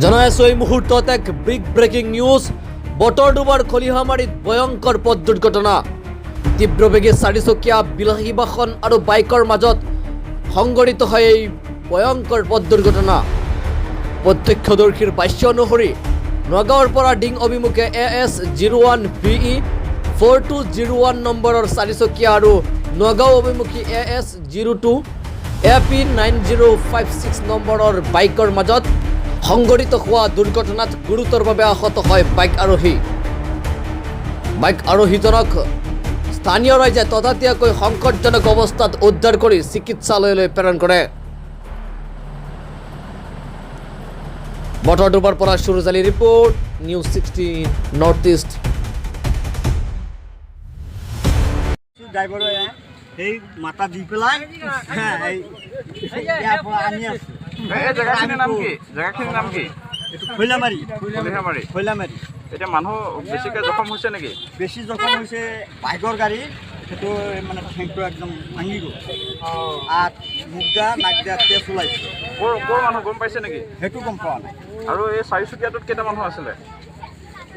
জনাই আছোঁ এই মুহূৰ্তত এক বিগ ব্ৰেকিং নিউজ। বটদ্ৰৱাৰ খলিহামাৰীত ভয়ংকৰ পথ দুৰ্ঘটনা। তীব্ৰ বেগে চাৰিচকীয়া বিলাসী বাহন আৰু বাইকৰ মাজত সংঘটিত হয় এই ভয়ংকৰ পথ দুৰ্ঘটনা। প্ৰত্যক্ষদৰ্শীৰ ভাষ্য অনুসৰি নগাঁৱৰ পৰা ডিং অভিমুখে AS 01 BE 4201 নম্বৰৰ চাৰিচকীয়া আৰু নগাঁও অভিমুখী AS 02 AP 9056 নম্বৰৰ বাইকৰ মাজত সংঘটিত হোৱা দুৰ্ঘটনাত গুৰুতৰভাৱে আহত হয় বাইক আৰোহী। বাইক আৰোহীজনক স্থানীয় ৰাইজে ততাতৈয়াকৈ সংকটজনক অৱস্থাত উদ্ধাৰ কৰি চিকিৎসালয়লৈ প্ৰেৰণ কৰে। বটদ্ৰৱাৰ পৰা Suraj Ali report, news 16 north east. ড্ৰাইভাৰে সেই মাতা দি পেলাই, হা, এই ইয়াৰ পৰা আনি আছো। এই জেগাখিনিৰ নাম কি? জেগাখিনিৰ নাম কি? এইটো খৈলামাৰী। খলিহামাৰী। খৈলামাৰী। এতিয়া মানুহ বেছিকৈ জখম হৈছে নেকি? বেছি জখম হৈছে বাইকৰ গাড়ী, সেইটো মানে ঠেংটো একদম ভাঙি গ'ল আৰু মুখ দা নাক দা তেজ ওলাইছে। ক'ৰ ক'ৰ মানুহ গম পাইছে নেকি? সেইটো গম পোৱা নাই। আৰু এই চাৰিচকীয়াটোত কেইটা মানুহ আছিলে?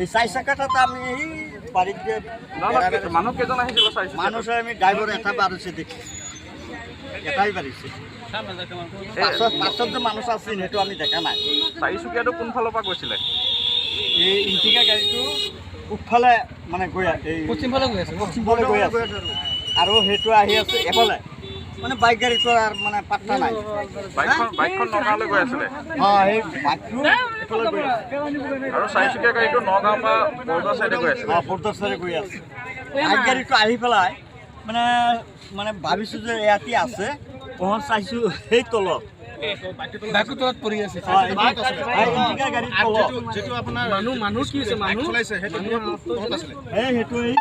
এই চাৰিচকাটোত আমি এই বাৰীত যে নহয় নহয়, মানুহ কেইজন আহিছিলে চাৰিচকীয়াটোত? মানুহ চাই আমি ড্ৰাইভাৰ এটা বাঢ়িছে দেখিছোঁ, এটাই বাঢ়িছে। পাছত যে মানুহ আছিল সেইটো আমি দেখা নাই। চাৰিচকীয়াটো কোনফালৰ পৰা গৈছিলে? এই ইণ্টিকা গাড়ীটো পূবফালে মানে গৈ এই পশ্চিমফালে গৈ আছে। পশ্চিমফালে গৈ আছে আৰু সেইটো আহি আছে এফালে, মানে বাইক গাড়ীটো আৰু মানে পাত্তা নাই। বাইকখন নগাঁৱলৈ গৈ আছিলে? অঁ, সেই বাইকটো এফালে গৈ আছে। আৰু চাৰিচকীয়া গাড়ীটো নগাঁৱৰ পৰা বৰদোৱা চাইডে গৈ আছিলে? অঁ, বৰদোৱা চাইডে গৈ আছে। বাইক গাড়ীটো আহি পেলাই মানে মানে ভাবিছোঁ যে ইয়াতে আছে, অহন চাইছোঁ সেই তলত। বাইকটো তলত পৰি আছে। অঁ, ইণ্টিকা গাড়ীৰ তলত। যিটো আপোনাৰ মানুহ কি হৈছে মানুহ চলাইছে, সেইটো তলত আছিলে। এই সেইটো এই